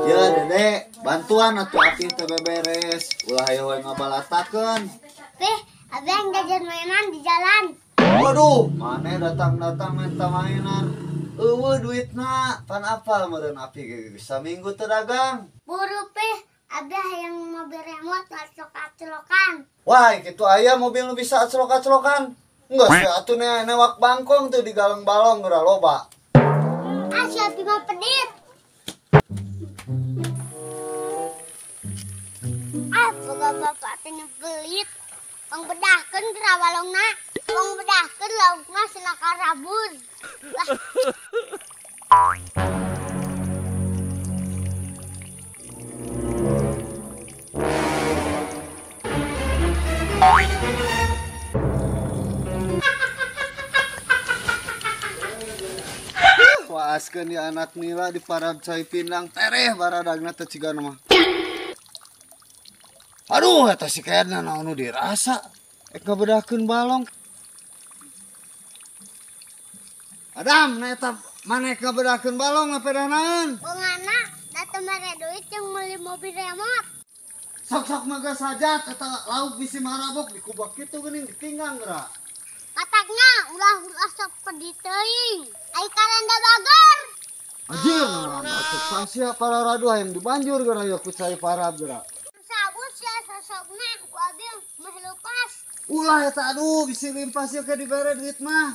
Ya Dede, bantuan atuh api teh beberes. Ulah hayo we ngabalatakeun. Pih, abi yang jajan mainan di jalan. Waduh, maneh datang-datang minta mainan. Eueuh duitna, pan apal meureun api ge geus saminggu teu dagang. Buru pih, abi hayang mobil remote aclok-aclokan. Wah, kitu aya mobil nu bisa aclok-aclokan. Enggeus we atuh newak bangkong tuh di galeng balong geura loba. Ah, si abi mah pedit. Ah, boga bapak teh nyebelit. Wong bedahkeun geura balongna. Wong bedahkeun laukna cenah karabur. Lah. Waaskeun di anak nila di parab cai pindang tereh baradagna teh cigana mah. Aduh, eta si kayana naon nu dirasa. Ek ngabedahkeun balong. Adam, na eta maneh ngabedahkeun balong ngapedah naon? Bongana, da teu mere duit jeung meuli mobil remote. Sok-sok mah geus hajat eta lauk bisi marabok dikubak kitu geuning ditinggang geura. Katakna ulah-ulah sok pedih teuing. Ai karanda bagor. Anjir, ngaran atuh sasia para radu hayang dibanjur geura ieu ku cai parab geura. Sabut sia sosokna ku abi mah lepas. Ulah eta aduh bisi limpas ieu ke dibere duit mah.